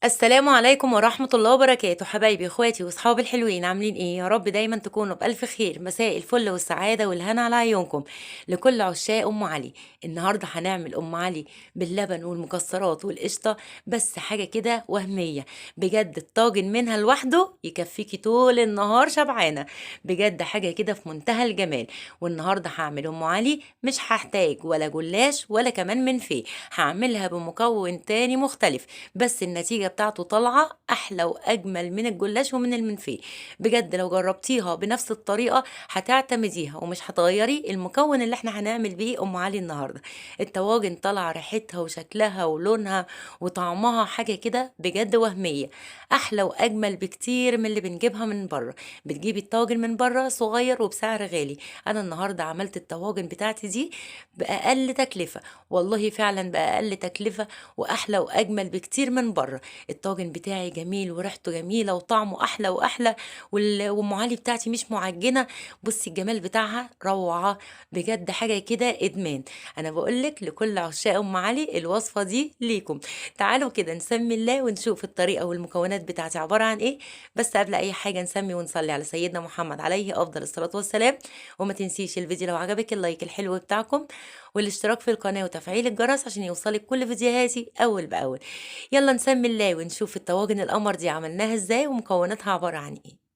السلام عليكم ورحمة الله وبركاته. حبايبي اخواتي واصحابي الحلوين، عاملين ايه؟ يا رب دايما تكونوا بألف خير. مساء الفل والسعادة والهنا على عيونكم. لكل عشاق ام علي، النهاردة هنعمل ام علي باللبن والمكسرات والقشطة، بس حاجة كده وهمية بجد. الطاجن منها لوحده يكفيكي طول النهار شبعانة، بجد حاجة كده في منتهى الجمال. والنهاردة هعمل ام علي مش هحتاج ولا جلاش ولا كمان منفيه، هعملها بمكون تاني مختلف، بس النتيجة بتاعته طالعة أحلى وأجمل من الجلاش ومن المنفيه. بجد لو جربتيها بنفس الطريقة هتعتمديها ومش هتغيري المكون اللي احنا هنعمل بيه أم علي النهاردة. الطواجن طالعة ريحتها وشكلها ولونها وطعمها حاجة كده بجد وهمية، أحلى وأجمل بكتير من اللي بنجيبها من بره. بتجيبي الطاجن من بره صغير وبسعر غالي، أنا النهاردة عملت الطواجن بتاعتي دي بأقل تكلفة، والله فعلا بأقل تكلفة وأحلى وأجمل بكتير من بره. الطاجن بتاعي جميل وريحته جميلة وطعمه أحلى وأحلى، وأم علي بتاعتي مش معجنة. بصي الجمال بتاعها روعة بجد، حاجة كده إدمان. أنا بقولك لكل عشاق أم علي الوصفة دي ليكم. تعالوا كده نسمي الله ونشوف الطريقة والمكونات بتاعتي عبارة عن إيه. بس قبل أي حاجة نسمي ونصلي على سيدنا محمد عليه أفضل الصلاة والسلام. وما تنسيش الفيديو لو عجبك ال like الحلو بتاعكم والاشتراك في القناة وتفعيل الجرس عشان يوصلك كل فيديوهاتي أول بأول. يلا نسمي الله ونشوف الطواجن القمر دي عملناها ازاي ومكوناتها عبارة عن ايه.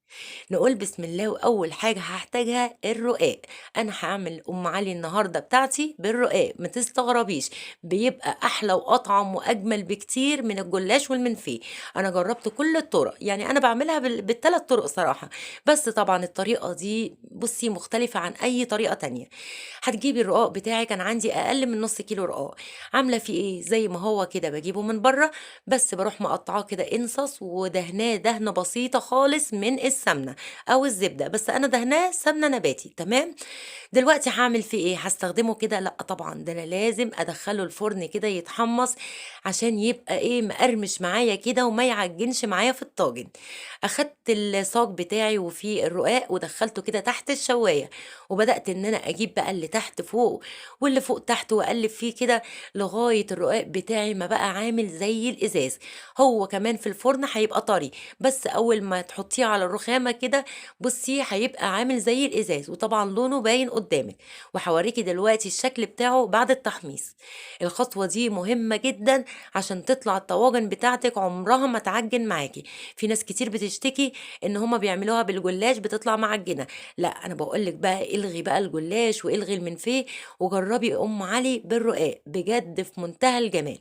نقول بسم الله. واول حاجة هحتاجها الرقاق. انا هعمل ام علي النهاردة بتاعتي بالرقاق، ما تستغربيش، بيبقى احلى واطعم واجمل بكتير من الجلاش والمنفيه. انا جربت كل الطرق، يعني انا بعملها بالثلاث طرق صراحة، بس طبعا الطريقة دي بصي مختلفة عن اي طريقة تانية. هتجيبي الرقاق بتاعك، انا عندي اقل من نص كيلو رقاق، عاملة فيه ايه؟ زي ما هو كده بجيبه من بره، بس بروح مقطعاه كده انصص ودهناه دهنة بسيطة خالص من السمنة او الزبدة، بس انا دهناه سمنة نباتي. تمام. دلوقتي هعمل فيه ايه؟ هستخدمه كده؟ لا طبعا، ده انا لازم ادخله الفرن كده يتحمص عشان يبقى ايه، مقرمش معايا كده وما يعجنش معايا في الطاجن. اخدت الصاج بتاعي وفيه الرقاق ودخلته كده تحت الشواية، وبدأت ان انا اجيب بقى اللي تحت فوق واللي فوق تحت واقلب فيه كده لغاية الرقاق بتاعي ما بقى عامل زي الازاز. هو كمان في الفرن هيبقى طري، بس اول ما تحطيه على الرخامة كده بصي هيبقى عامل زي الازاز، وطبعا لونه باين قدامك. وحوريكي دلوقتي الشكل بتاعه بعد التحميص. الخطوة دي مهمة جدا عشان تطلع الطواجن بتاعتك عمرها ما تعجن معاكي. في ناس كتير بتشتكي ان هما بيعملوها بالجلاش بتطلع معجنة، لا انا بقولك بقى الغي بقى الجلاش والغي المنفيه وجربي ام علي بالرقاق، بجد في منتهى الجمال.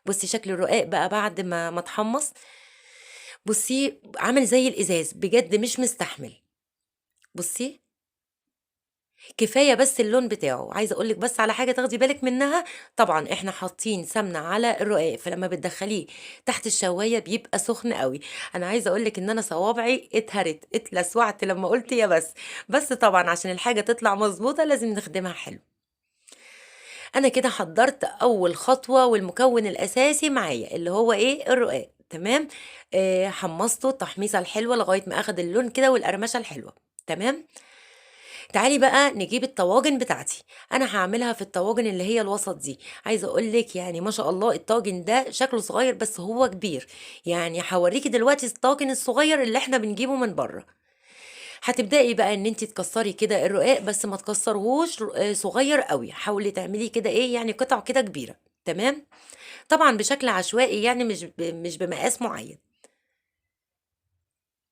بصي شكل الرقاق بقى بعد ما اتحمص، بصي عامل زي الازاز بجد، مش مستحمل. بصي كفاية بس اللون بتاعه. عايزه اقولك بس على حاجة تاخدي بالك منها، طبعا احنا حاطين سمنه على الرقاق، فلما بتدخليه تحت الشوايه بيبقى سخن قوي. انا عايزه اقولك ان انا صوابعي اتهرت اتلسوعت لما قلت يا بس طبعا عشان الحاجة تطلع مظبوطة لازم نخدمها حلو. انا كده حضرت اول خطوة والمكون الاساسي معايا اللي هو ايه؟ الرقاق. تمام. حمصته التحميصه الحلوة لغاية ما اخد اللون كده والقرمشه الحلوة. تمام. تعالي بقى نجيب الطواجن بتاعتي. انا هعملها في الطواجن اللي هي الوسط دي. عايزه اقولك يعني ما شاء الله الطاجن ده شكله صغير بس هو كبير، يعني هوريكي دلوقتي الطاجن الصغير اللي احنا بنجيبه من بره. هتبدأي بقى ان انت تكسري كده الرقاق، بس ما تكسرهوش صغير قوي، حاولي تعمليه كده ايه، يعني قطع كده كبيرة. تمام. طبعا بشكل عشوائي، يعني مش بمقاس معين.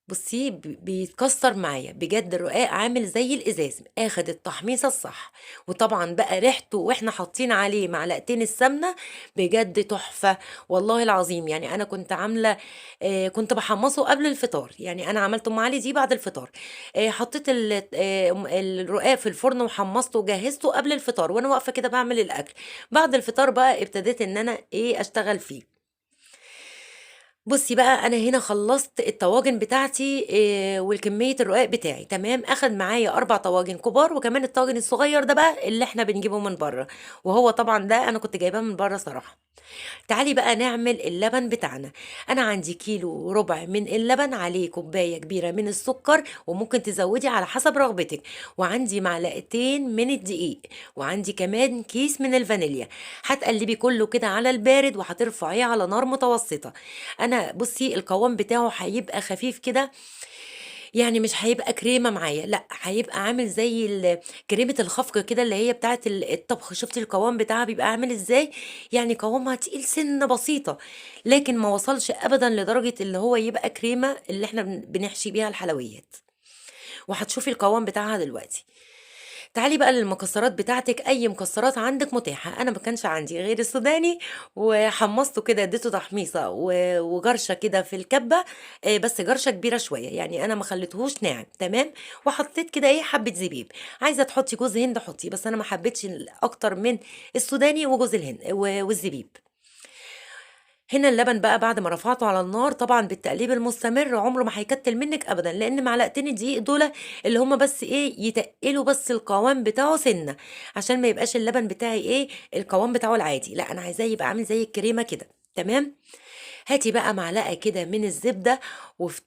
بصي بيتكسر معايا بجد، الرقاق عامل زي الازاز، اخد التحميصه الصح. وطبعا بقى ريحته واحنا حاطين عليه معلقتين السمنة بجد تحفة والله العظيم. يعني انا كنت عامله، كنت بحمصه قبل الفطار، يعني انا عملت ام علي دي بعد الفطار. حطيت الرقاق في الفرن وحمصته وجهزته قبل الفطار، وانا واقفة كده بعمل الاكل. بعد الفطار بقى ابتديت ان انا ايه اشتغل فيه. بصي بقى انا هنا خلصت الطواجن بتاعتي، والكمية الرقاق بتاعي. تمام. اخد معايا 4 طواجن كبار، وكمان الطاجن الصغير ده بقى اللي احنا بنجيبه من بره، وهو طبعا ده انا كنت جايباه من بره صراحة. تعالي بقى نعمل اللبن بتاعنا. انا عندي كيلو وربع من اللبن، عليه كوباية كبيرة من السكر، وممكن تزودي على حسب رغبتك، وعندي معلقتين من الدقيق، وعندي كمان كيس من الفانيليا. هتقلبي كله كده على البارد وهترفعيه على نار متوسطة. انا انا بصي القوام بتاعه هيبقى خفيف كده، يعني مش هيبقى كريمة معايا، لأ هيبقى عامل زي كريمة الخفق كده اللي هي بتاعة الطبخ. شُفتِ القوام بتاعها بيبقى عامل إزاي؟ يعني قوامها تقيل سِنّة بسيطة، لكن ما وصلش أبدًا لدرجة اللي هو يبقى كريمة اللي إحنا بنحشي بيها الحلويات، وهتشوفي القوام بتاعها دلوقتي. تعالي بقى للمكسرات بتاعتك، اي مكسرات عندك متاحة. انا ما كانش عندي غير السوداني، وحمصته كده، اديته تحميصه وجرشه كده في الكبه، بس جرشه كبيرة شوية، يعني انا ما خليتهوش ناعم، تمام. وحطيت كده ايه حبه زبيب، عايزه تحطي جوز هند حطي، بس انا ما حبيتش اكتر من السوداني وجوز الهند والزبيب. هنا اللبن بقى بعد ما رفعته على النار طبعا بالتقليب المستمر عمره ما هيكتل منك ابدا، لان معلقتين الدقيق دول اللي هما بس ايه يتقلوا بس القوام بتاعه سنة، عشان ما يبقاش اللبن بتاعي ايه القوام بتاعه العادي، لا انا عايزاه يبقى عامل زي الكريمة كده، تمام. هاتي بقى معلقه كده من الزبدة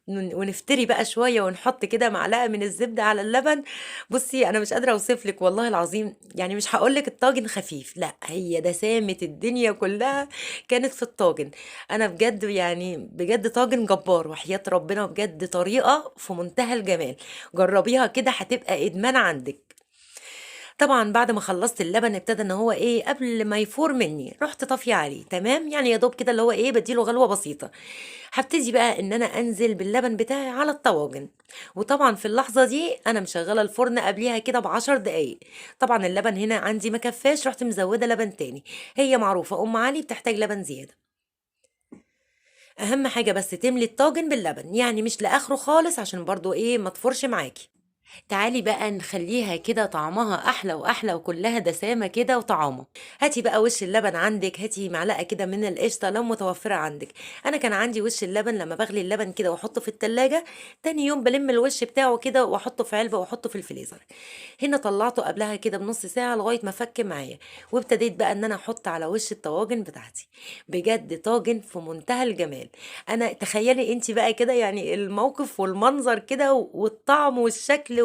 ونفتري بقى شوية ونحط كده معلقه من الزبدة على اللبن. بصي انا مش قادرة اوصف لك والله العظيم، يعني مش هقول لك الطاجن خفيف، لا هي دسامه الدنيا كلها كانت في الطاجن. انا بجد يعني بجد طاجن جبار وحياه ربنا، بجد طريقه في منتهى الجمال، جربيها كده هتبقى ادمان عندك. طبعا بعد ما خلصت اللبن ابتدى ان هو ايه قبل ما يفور مني رحت طافية عليه، تمام. يعني يا دوب كده اللي هو ايه بديله غلوه بسيطة. هبتدي بقى ان انا انزل باللبن بتاعي على الطواجن، وطبعا في اللحظة دي انا مشغله الفرن قبليها كده ب10 دقايق. طبعا اللبن هنا عندي ما كفاش، رحت مزوده لبن تاني، هي معروفة ام علي بتحتاج لبن زيادة. اهم حاجة بس تملي الطاجن باللبن، يعني مش لاخره خالص عشان برضو ايه ما تفرش معاكي. تعالي بقى نخليها كده طعمها احلى واحلى وكلها دسامه كده وطعامه. هاتي بقى وش اللبن عندك، هاتي معلقه كده من القشطه لو متوفرة عندك. انا كان عندي وش اللبن لما بغلي اللبن كده واحطه في التلاجة تاني يوم بلم الوش بتاعه كده واحطه في علبة واحطه في الفريزر. هنا طلعته قبلها كده بنص ساعة لغاية ما فك معايا، وابتديت بقى ان انا احط على وش الطواجن بتاعتي. بجد طاجن في منتهى الجمال. انا تخيلي انت بقى كده يعني الموقف والمنظر كده والطعم والشكل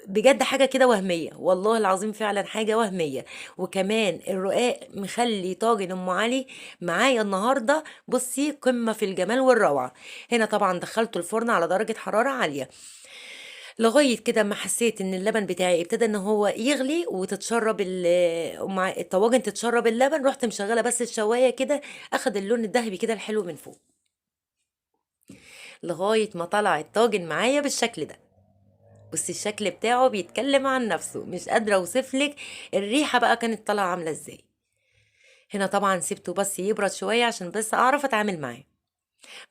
بجد حاجة كده وهمية والله العظيم، فعلا حاجة وهمية. وكمان الرقاق مخلي طاجن ام علي معايا النهاردة بصي قمة في الجمال والروعة. هنا طبعا دخلته الفرن على درجة حرارة عالية لغاية كده ما حسيت ان اللبن بتاعي ابتدى ان هو يغلي وتتشرب الطواجن تتشرب اللبن. رحت مشغلة بس الشواية كده، اخد اللون الذهبي كده الحلو من فوق لغاية ما طلع الطاجن معايا بالشكل ده. بصي الشكل بتاعه بيتكلم عن نفسه، مش قادرة اوصفلك الريحة بقى كانت طالعة عاملة ازاي. هنا طبعا سبته بس يبرد شوية عشان بس اعرف اتعامل معاه.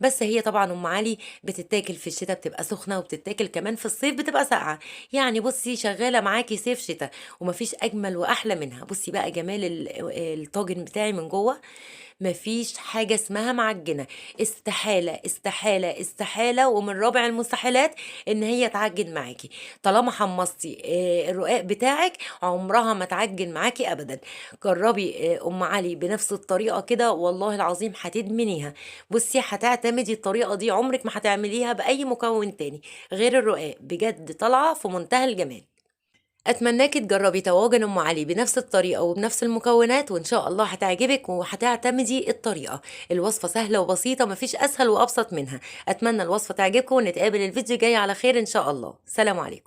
بس هي طبعا ام علي بتتاكل في الشتاء بتبقى سخنة، وبتتاكل كمان في الصيف بتبقى ساقعة، يعني بصي شغالة معاكي صيف شتاء ومفيش اجمل واحلى منها. بصي بقى جمال الطاجن بتاعي من جوه، مفيش حاجة اسمها معجنة، استحالة استحالة استحالة ومن رابع المستحيلات ان هي تعجن معاكي. طالما حمصتي الرقاق بتاعك عمرها ما تعجن معاكي ابدا. جربي ام علي بنفس الطريقة كده والله العظيم هتدمنيها. بصي هتعتمدي الطريقة دي، عمرك ما هتعمليها بأي مكون تاني غير الرقاق، بجد طالعة في منتهى الجمال. اتمناكي تجربي طواجن ام علي بنفس الطريقة وبنفس المكونات، وان شاء الله هتعجبك وهتعتمدي الطريقة. الوصفة سهلة وبسيطة، مفيش اسهل وابسط منها. اتمنى الوصفة تعجبكم، ونتقابل الفيديو الجاي على خير ان شاء الله. سلام عليكم.